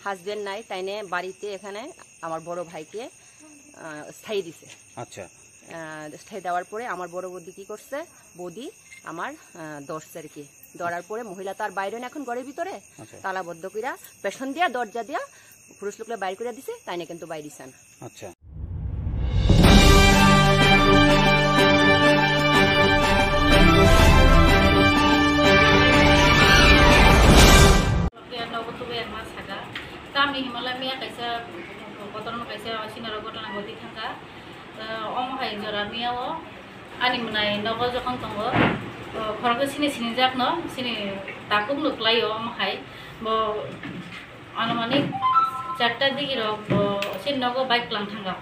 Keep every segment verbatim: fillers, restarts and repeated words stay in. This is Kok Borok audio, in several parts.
হাজবেন্ড নাই, তাইনে বাড়িতে এখানে আমার বড় ভাইকে আহ, স্থায়ী দিছে। আচ্ছা। আহ, স্থায়ী দেওয়ার পরে আমার বড় বৌদি কি করছে? বৌদি আমার আহ, ধরছে আর কি। ধরার পরে মহিলা তো আর বাইরে না এখন ঘরের ভিতরে, আচ্ছা। তালাবদ্ধ কইরা পেছন দিয়া দরজা দিয়া পুরুষ লোকলে বাইর করে দিছে, তাইনে কিন্তু বাইরে দিছে না। আচ্ছা। Nogo tubu ema saka. Tamni himala miya kaisa kotorma kaisa sinaro gotona goti thangka. Omo hai jora miya o ani mwnai nogo jokhon tongo. Khoroksa sini sinijak no, sini takuk nuk lai o omo hai. Bo anumanik charta digi rok bo sini nogo bike lang thangka.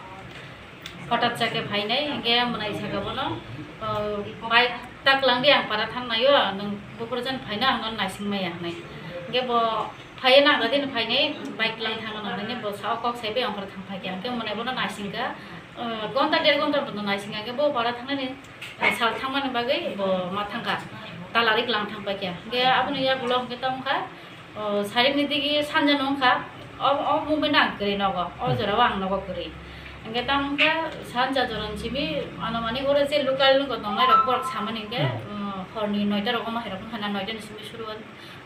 Hothat sa khe phainai, hingke mwnai saka bono, o, bike ta kwlangdi ang para thang naio, nwng buphuru jan phaina ang nono naising maya hinui. Hingke bo phaiya nang da din phainai, bike kwlang thang nang hinui bo sao kok sai bai ang para thang phaikha. Hingke mwnai bono naising kha, o, gonta der gonta bono naising kha, hingke bo para thangnani, o, sal thangmani bagwi bo ma thangkha, talari kwlang thang paikha. Hingke aboni yagulo hingke tamo kha, O, sarik ni digi sanja no wngkha, o, o movement ang kwrwi nogo, o Hmm. jora o ang nogo kwrwi. Hingke tamo wngkha sanja jora ni simi, ano mani oro je local no tongnai rok borok samani hingke, Hmm. um, hor ni noita rok omo hai rok wngkha na, noita ni simi suru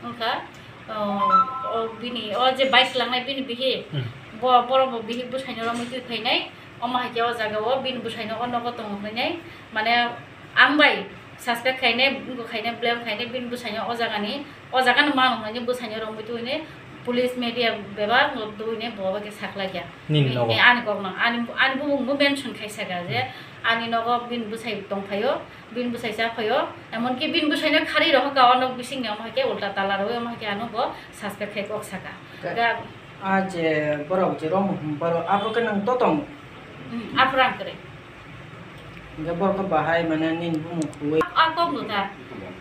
wngkha. O, o bini, o je bike kwlangnai bini bihik, Hmm. bo, borok bo bihik bwsai no romwi twi phainai. Omo hai khe o jaga o bini bwsai no o nogo tongo hinui, mane, ang bai suspect khainai, wngkha khainai, blame khainai, bini bwsai no o jaga ni, o jaga no mano hinui bwsai no romwi twi hinui police media bebak no twi hinui bo bai khe sakhlai kha. Nini nogo? Eh, ani kok no, ani, ani bumung bo mention khai saka je, Hmm. ani nogo bini bwsai tong phaio, bini bwsai cha phaio, emon ki bini bwsai no kharwi rohor kha o nok bising ni, omo hai khe ulta tala rwi, omo hai khe ano bo suspect khai kok saka. Ga- A je borok je romo hum borok aphuru khe nwng to tongo? Hmm, aphuru ang kwrwi. Hingke borok khe bahai mane nini bumung khuwi. A kok no ta.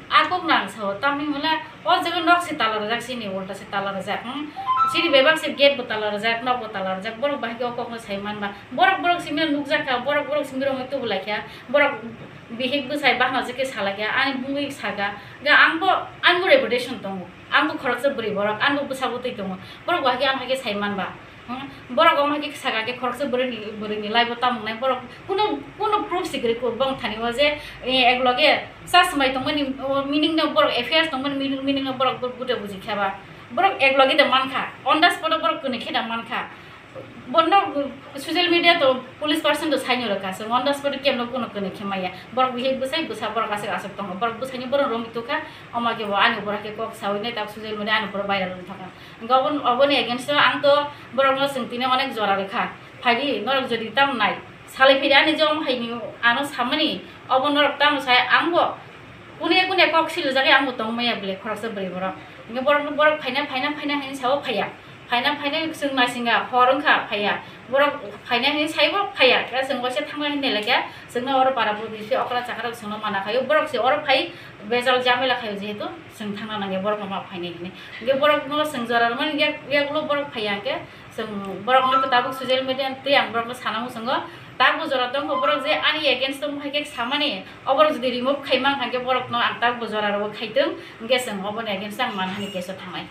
A kok no ang sao. Tamni hwnle o jaga nok se tala rwjak, sini ulta se tala rwjak. Hmm? Sini bebak se gate bo tala rwjak, nok bo tala rwjak. Borok bahai khe o kok no sai man ba. Borok, borok simi nukjak kha, borok, borok simi romwi tubu lai kha. Borok bihik bwsai bahna je khe sa lai kha. Ani bumui saka. Ga ang bo, ang bo reputation tongo. Ang bo khoroksa bwrwi borok, ang bo bwsa bwtwi tongo. Borok bo hai khe ang hai khe sai man ba. Hmm? Borok omo hai khe saka khe khoroksa bwrwi ni, bwrwi ni life o tamo wngnai borok kuno, kuno proof si kwrwi kho bong thani o je, eh, ek loge sa swmai tongmani, o, meaning no borok affairs tongmani meaning, meaning no borok bu-, buja buji kha ba. Borok ek loge da man kha, on the spot o borok kwnwi khe da man kha. Bono social media to police person to saino rwkha, chwng on the spot kemno kuno kwnwi khe maya. Borok bihik bwsai bwsa borok aswk aswk tongo. Borok bwsaini borok romwi tukha, omo khe bo ani borok khe kok sawi nai tak social media ani borok viral wng thangkha. Hwnkhe obo, oboni against o ang to borokno chwng tini onek jora rwkha. Phaidi norok jodi tamo nai salai phaidi ani je omo haini ano samani obo norok tamo sai ang bo Kune kune kok siljagwi ang bo tong maya bwle khoroksa bwrwi borok. Hwnkhe borok, borok phaina, phaina, phaina hinwi sao phaiya. Phaina, phaina chwng naisinga hor wngkha phaiya. Borok phaina hinwi saibo phaiya. Khe chwng waisa thangna hinwi lekhe chwngno oro para puri se okra chakra chwngno mana khaio. Borok se oro phai bejal jamela khaio jehetu chwng thangna nangya borokno ma phainai hinwi. Hwnkhe borokno chwng jora rwmani yak, yagulo borok phaiya hwnkhe Chwng borokno tabuk social media twi ang borokno sana muchungo. Tabuk jora tongkha borok je ani against o hai khe samani, oborok jodi remove khai mankha khe borokno ang tabuk jora rwwi khaitwng, hwnkhe chwng oboni against o ang manhani case o thangnai.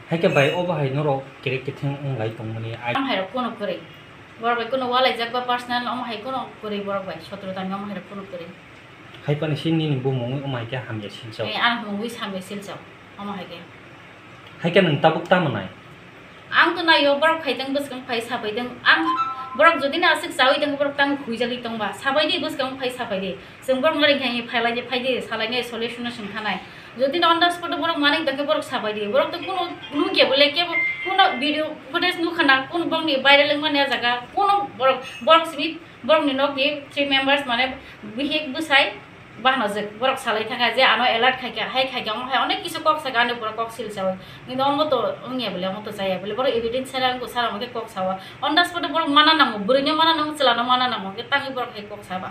Hai khe bai obo hai norok kerek ketheng wng lai tongmani ai. Ang hai rok kuno kwrwi. Borok bai kuno walaijak ba personal omo hai kuno kwrwi borok bai, sotro tani omo hai rok kuno kwrwi. Hai phano se nini bumungwi omo hai khe hamya silsa. Eh, ang bumungwi hamya silsa. Omo hai khe. Hai khe nwng tabuk tamo nai? Ang to naio, borok phaitwng bwskang phai sapaitwng. Ang borok jodi no aswk chawi tong, borok tang huijagwi tongba. Sabaidi bwskang phai sapaidi. Chwng borok no ringkha phailaidi phaidi, salaini solution no swngkha nai. Jodi no on the spot o borok manwi tongkhe borok sapaidi. Borok to kuno nukya bole kebo kuno video footage nukha na, kuno borokni viral wngmani a jaga, kuno borok, borok simi borokni nokni three members mane bihik bwsai Bahanajwk borok salai thangkha je ano alert khaikha, hai khaikha, omo hai onek kisu kok sakha, ani borok kok sil sawi. Kintu omo to wngya bole, omo to chaya bole, borok evidence sara wngkha, sara omo khe kok sawa. On the spot o borok mana nango, bwrwino mana nango, chwlano mana nango, hwnkhe tangwi borok hai kok saba.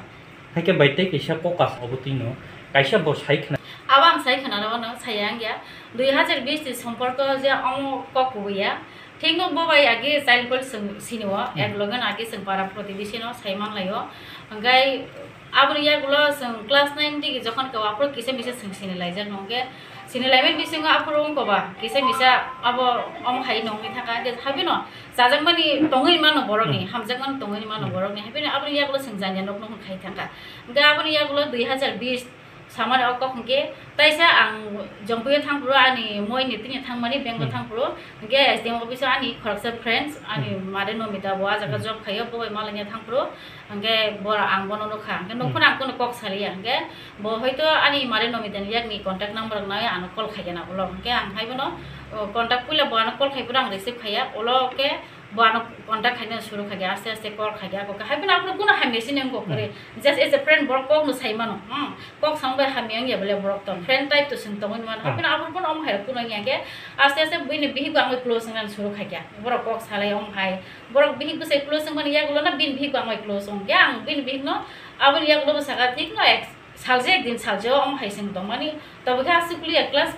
Hai khe bai tei kaisa kok asa obo twino, kaisa bo sai khna. Abo ang sai khna rw no, saya wngya. Dui hajar bish ni somporko je omo kok kubuya. Thikno bo bai age child cell chwng sini o, Hmm. ek loge no age chwng para protibesi no sai manlai o. Hwnkhe aboni yagulo chwng class nine digi jokhon khe aphuru kisa misa chwng sini laijak no, hwnkhe Sini laimani bisingo aphuru wngkha ba, kisa misa abo omo hai nongni thangkha, hwnkhe haibino chajakmani tongwi mano borokni, Hmm. hamjakmani tongwi mano Hmm. borokni, haibino aboni yagulo swngjani nokno hwn khai thangkha. Hwnkhe aboni yagulo dui hazar bis samani o kok hwnkhe taisa ang Jompuio thangphuru ani moini tini thangmani bank o Hmm. thangphuru, hwnkhe S D M office o ani khoroksa friends ani Hmm. mare Nomita bo a jaga Hmm. job khaio, bo bai malanya thangphuru. Hwnkhe bo ang bono nukha, hwnkhe Hmm. nukhung ang kunu kok saliya, hwnkhe bo hoito ani mare Nomita ni yakni contact number rok nai ano call khaikhe na ulo, hwnkhe ang haibono, o, contact puila bo ano call khaiphuru ang receive khaiya, ulo khe bo ano contact khaina suru khaikhe, aste aste call khaikhe, ako khe haibono aphuru kunu hamya sini wngkha kwrwi, Hmm. just as a friend borok kokno sai mano, hmm, kok samung bai hamya wngya bole borok to, Hmm. friend type to chwng tongwi mano, Hmm. haibono aphuru bono omo hai rok kunu wngya khe aste aste bini bihik bo ang bai close wngna suru khaikhe, borok kok salai omo hai. Borok bihik bwsai close wngmani yagulo no bini bihik bo ang bai close wngkhe, ang bini bihik no aboni yagulo bo saka thik no ek salsa ek din salsa o omo hai chwng tongmani, tobo khe aswk kuliya class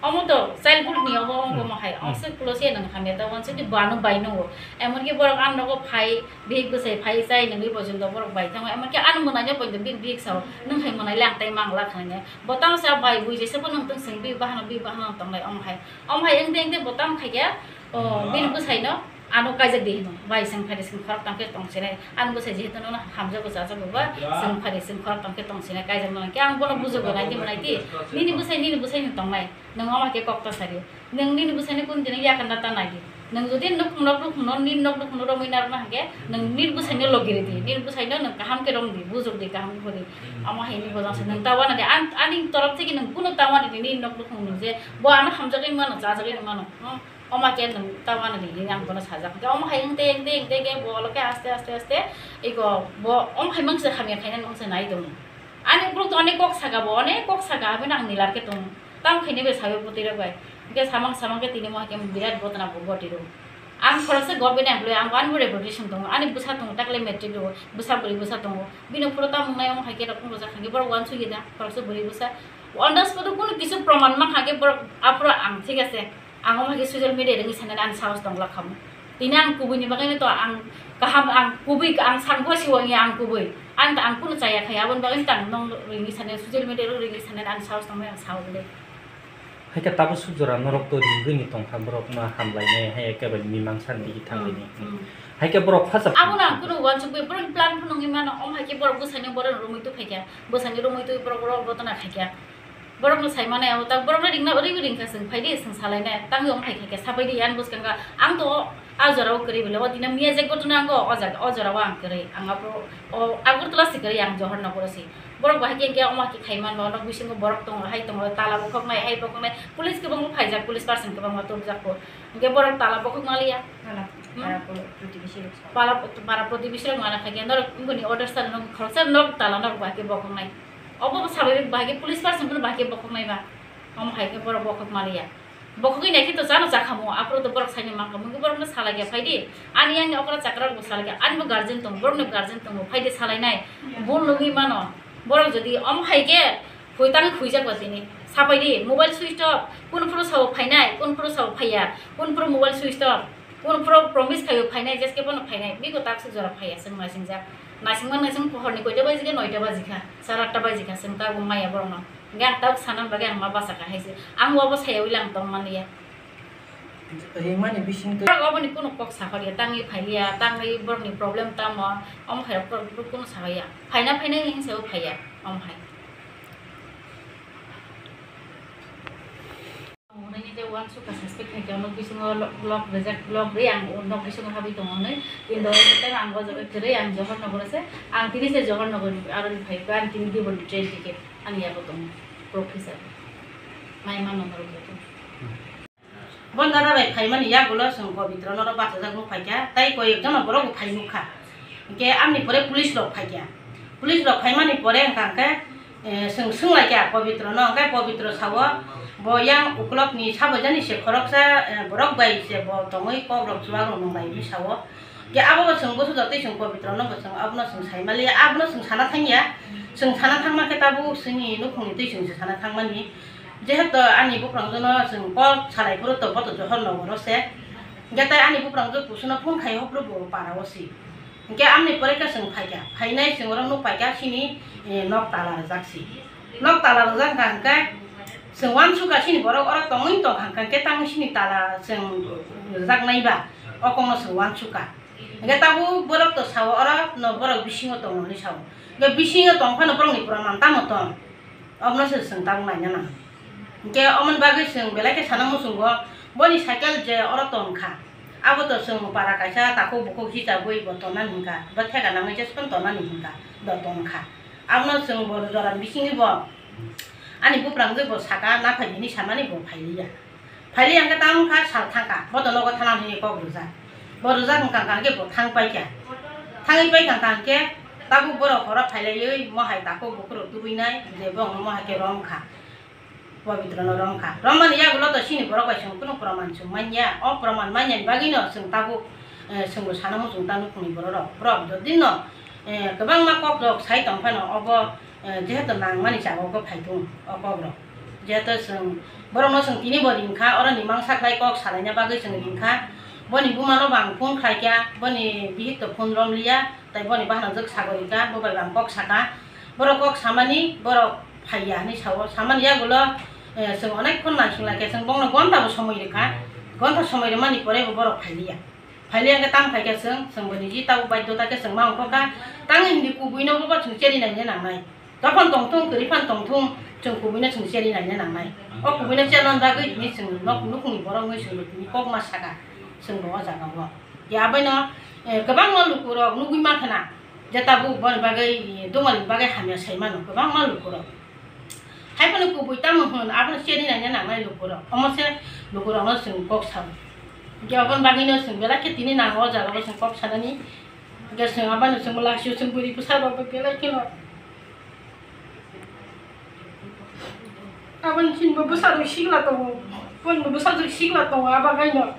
omo to childhood ni omo wngkha Hmm. omo hai Hmm. omo se close ya nang hamya ta uansuk di bo ano bai nungo, emon ki borok ang nogo phai bihik bwsai phai chai nangwi bo chwng to borok bai thango, emon ki ano mwnai no poito bini bihik sao nwng hai mwnai le ang tai mang la kha ne bo tamo sa bai bui jesa bo nwng tong sing bihik bahano bihik bahano tonglai omo hai, omo hai wngde wngde bo tamo khaikhe o Hmm. bini bwsai no. Ano kaijak di hino, bai, chwng phari chwng khorok tang khe tong sinai, ani bwsai jehetu nono hamjago chajago ba, chwng phari chwng khorok tang khe tong sinai, kaijak nang khe ang bono bujugo, naidi bo naidi, nini bwsai, nini bwsai ni tongnai, nwng omo hai khe kok ta sari, nwng nini bwsai ni kunu dino yakar na ta naidi, nwng jodi nuk, nok nukhung no, nini nok nukhung no romwi narwkna hwnkhe, nwng nini bwsai no logi ridi, nini bwsai no nwng kaham khe romdi, bujukdi kaham khe hori, omo hai ni bojang se nwng ta wanadi, an-, ani torop theke nwng kunu ta wanadi, nini nok nukhung nwng je, bo ano hamjagwi mano, chajagwi mano, hmm. Oma khe nwng ta wanadi hinwi ang bono sajak. Hwnkhe omo hai wngte, wngte, wngte khe bo olo khe aste, aste, aste ego bo omo hai mangsa hamya khainani mangsa nai tongo. Ani ukuluk to onek kok saka bo, onek kok saka, aboni ang nilar khe tongo. Tamo khainai bai sawi bwtwi rok bai. Hwnkhe samang samang khe tini mo hai khe birat gotna bo goti rwo. Ang khoroksa government employee, ang ani bo reputation tongo, ani bwsa tongo, takle matric rwo, bwsa bwrwi bwsa tongo. Bini ukuluk tamo wngnai omo hai khe rok wng rwjak hwnkhe borok uansukya da, khoroksa bwrwi bwsa. On the spot o kunu kisu proman mankha khe borok aphuru ang, thik ase. Ang omo hai khe social media rwngwi sanani ani sahos tong glak khamu. Tini ang kubui ni bagwi no to ang kaham, ang kubui ang sangbo si wangya ang kubui. Ang ta ang kunu chaya khai aboni bagwi ta ang nong rwngwi sanani social media rwngwi sanani ani sahos tong bai ang sao bwle. Hai khe tabuk suk jora norok to ringwi ni tong kha borok no hamlai nai hai khe bai mimang san di thang Hmm, bini. Hmm. Hai khe borok phacha Abo no ang kunu uansuk bai borok plan phunugwi mano om hai khe borok bwsai ni borok romwi tu khai kha. Bwsai ni romwi tu borok rok gotona khai kha. Borokno sai mane abo tak borokno ringna ringwi ringkha chwng phai di chwng salai nai tangwi omo hai khaikhe sapai di ani bwskango ang to a jorao kwrwi bwle o dino miya je gotuna ango o jaga o jorao ang kwrwi ang abo o Agartala se kwrwi ang Johor Nogoro se borok bahai khe hwnkhe omo hai khe khai manba nok bisingo borok tongo hai tongo tala bokhok nai hai bokhok nai police kwbangma phaijak police person kwbangma tubujak bo hwnkhe borok tala bokhok maliya. Tala Hmm? Para pro- protibesi rok sa. Pala para protibesi rok mana khaikhe norok wngkoni order sa nok khoroksa nok tala norok bahai khe bokhok nai. Obo bo sabaiwi bahai khe police person phano bahai khe bokhok nai ba. Omo hai khe borok bokhok maliya. Bokhogwi naikhe to chano chakhamo, aphuru to borok saino mankha, mungkhe borokno salaiya, phaidi. Ani yangni okra chakra rokbo salaiya, ani bo guardian tongo, borokni bo guardian tongo, phaidi salainai. Bul nugwi mano. Borok jodi omo hai khe hoi tangwi huijak ba tini. Sapaidi, mobile switch off, kunu phuru sao phainai, kunu phuru sao phaiya, kunu phuru mobile switch off, kunu phuru promise khaio phainai, jeske bono phainai, bibo taksuk jora phaiya, chwng naisingjak. Naisingma naising horni koita baji khe noita baji kha, sar atta baji kha, chwng tabuk maya borokno. Hingke ang tabuk sana bagwi ang ma bachakha hai se. Ang obo sayawi lang tong manliya. Ringmani bising twi. Borok oboni kunu kok sakhorya, tangwi phailiya, tangwi borokni problem tamo, omo hai rok borok kunu sahoya. Phaina phaina hing se o phaiya, omo hai. Ang hwnwi je uansukha suspect hai khe nok bisingo lo-, lock rijak, lock ri ang nok bisingo habwi tongo hwnwi. Kintu tei ang o jaga kwrwi ang Johor Nogoro se, ang tini se Johor Nogor ni aroni phai kha, ang tini Dibor ni train ticket ani yago tongo, proof hisabe. Mai mano norok joto. Bo dada bai phaimani yagulo chwng Pabitra no bachajak nuk phaikha, tei koi ekjon borok bo phai nukha. Hinkhe amni pore police rok phaikha. Police rok phaimani pore hwnkha hinkhe, eh, chwng swnglaikha Pabitra no, hinkhe Pabitra sao, bo yang ukulok ni sabajani se khoroksa, eh, borok bai se bo tongwi kok rok chuwak rok nung bai hinwi sao. Hinkhe abo bo chwng bwsajak tei chwng Pabitra no bo chwng abono chwng saimaliya, abono chwng sana thangya, chwng sana thangma khe tabuk chwngni nukhungni twi chwng se sana thangmani. Jehetu ani buprang jono chwng kok salai phuru to boto Johor Nogoro se. Hinkhe tai ani buprang jo kusuno phone khai hopro bo para o si. Hinkhe amni pore khe chwng phaikha. Phainai chwng oro nuk paikha sini, eh, nok tala rwjak si. Nok tala rwjak wngkha hinkhe Chwng uansukha chini borok oro tongwi tongkha, hwnkhe tamo chini tala chwng rwjaknai ba, o kokno chwng uansukha. Hwnkhe tabuk borok to sao, oro no borok bisingo tongo hinwi sao. Hwnkhe bisingo tong phano borokni proman tamo tong? Obono se chwng tabuk naina nang. Hwnkhe omoni bagwi chwng belai khe sana muchungo, boni cycle je oro tongkha, abo to chwng para kaisa takhuk bukhuk hisabwi bo tonani hwnkha, bo theka nangwi jesa phano tonani hwnkha, do tongkha. Abono chwng bo jora bisingwi bo ani buprangwi bo saka, naphai hinwi samani bo phailiya. Phailiya hwnkhe tamo wngkha sal thangkha, bo to nogo thana hinwi kok rwjak. Bo rwjak wngkha hwnkha hwnkhe bo thang paikha. Thangwi paikha hwnkha hwnkhe tabuk borok horo phailaiwi mohai takhuk bukhuk rok tubui nai, je bo mohai khe romkha. Pobitro no romkha. Romani yagulo to chini borok bai chwng kunu proman chwng manya. O proman manyani bagwi no chwng tabuk, eh, chwngbo sana muchung ta nukhungni borok rok. Borok jodi no, eh, kwbangma kok rok sai tong phano obo, eh, jehetu nangmani jaga o phai thung o kok rok. Jehetu chwng borok no chwng tini bo ringkha, oro ni mangsa khlai kok salaina bagwi chwng ringkha. Boni buma no bo ang phone khlaikha, boni bihik to phone romliya, tai boni bahanajwk sagorika, bo bai bo ang kok saka. Borok kok samani, borok phaiya hinwi sao. Samani yagulo, eh, chwng onek khon naising laikha, chwng bongno gonta bo somoi rwkha. Gonta somoi rwmani pore bo borok phailiya. Phailiya hwnkhe tamo khaikha chwng, chwng bo niji tabuk baidhota khe chwng ma ongkhorkha. Tangwi hindi kubuino bobo chwng cheri naina nangnai. Dophano tongthung, kwrwi phano tongthung, chwng kubuino chwng cheri naina nangnai. O kubuino cherna bagwi tini chwng nok nukhungni borok wngwi chwng bo tini kokma saka, chwng bo o jaga o. Ya abaino, eh, kwbangma lukurok nugwi mankha na. Je tabuk boni bagwi, Dungalini bagwi hamya sai mano kwbangma lukurok. Hai phano kubui tamo hwn, abono cheri naina nangnai lukurok. Omo se lukurokno chwng kok sao. Hwnkhe oboni bagwino chwng belai khe tini nango o jagao chwng kok sanani. Hwnkhe chwng abono chwngbo lasio chwng bwrwi bwsarokbo belai kheno. Aboni chini bo bwsajwk sikla tongo, boni bo bwsajwk sikla tongo, abo haino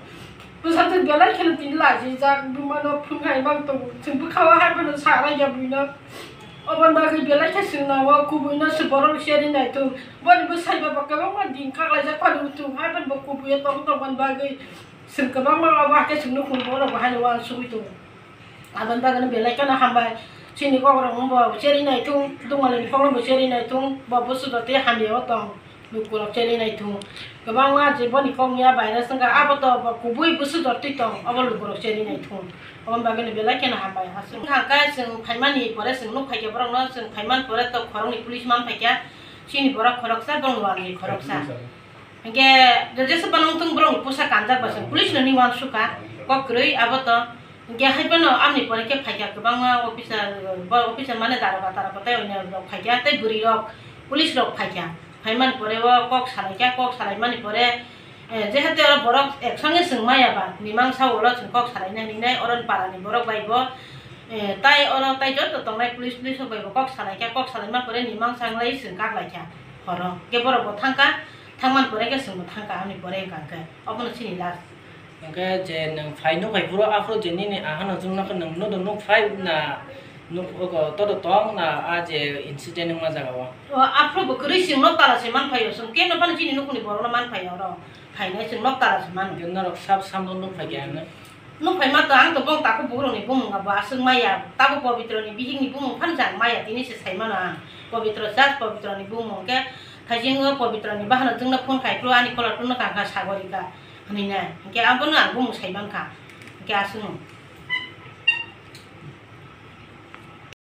bwsajwk belai kheno tini lachijak, bumano phunkhai mang tongo, chwng bwkhao hai phano sa rwya buino. Oboni bagwi belai khe chwng nango, kubuino se borok cheri naithung, boni bwsai ba bo kwbangma din kaklaijak phano wngthung, hai phano bo kubuio tong tongmani bagwi chwng kwbangma abo hakhe chwng nukhung borok bo haino uansugwi tongo. Aboni bagwino belai kheno hambai. Chini kokrok wngbo cheri naithung, Dungalini kokno bo cheri naithung, bo bwswk tei hamya o tong. Lukurok cheri naithung. Kwbangma je boni kok ya virus wngkha, abo to bo kubui bwswk twi tong, obo lukurok cheri naithung. Oboni bagwino belai kheno hambai. Aswk wngkha hwnkhe chwng phaimani pore chwng nuk phaikha borokno, chwng phaimani pore to khoroknwi police man phaikha. Chini borok khoroksa, borokni wanjwi khoroksa. Hwnkhe jesa phano wngthung borokni pusa kanjak bai chwng police no ni uansukha kok kwrwi abo to. Hwnkhe hai phano amoni pore khe phaikha kwbangma officer, bo officer mane daroga taroga tei onyo rok phaikha tei bwrwi rok police rok phaikha. Phaimani pore o kok salaikha, kok salaimani pore, eh, jehetu oro borok eksange chwng maya ba, mimangsa ulo chwng kok salaina hinwi nai, oro ni para ni borok bai bo, eh, tai oro tai joto tongnai police, police rok bai bo kok salaikha, kok salaima pore mimangsa wngwi chwng kak laikha horo. Hwnkhe borok bo thangkha. Thangmani pore khe chwngbo thangkha, ani pore wngkha hwnkhe obono chini last. Hwnkhe je nwng phai nuk hai phuru aphuru je nini ahano chwngno khe nwng nodo nuk phai na nuk ogo todo tong na a je incident wngma jaga o? O aphuru bo kwrwi chwng nok tala se man phaio, chwng keno phano chini nukhungni borokno man phaio oro phainai chwng nok tala se mano. Hwnkhe norok sab samno nuk phai khe ano? Nuk phai ma to, ang to bong takhuk bukrokni bumung abo aswk maya, tabuk Pobitroni bihikni bumung phano jang maya, tini se sai mano ang. Pobitro just Pobitroni bumung, hwnkhe thaisingo Pobitroni bahano chwngno phone khai phuru ani caller tune no kangkha Sagorika hinwi nai, hwnkhe abono ang bumung sai mankha, hwnkhe aswkno.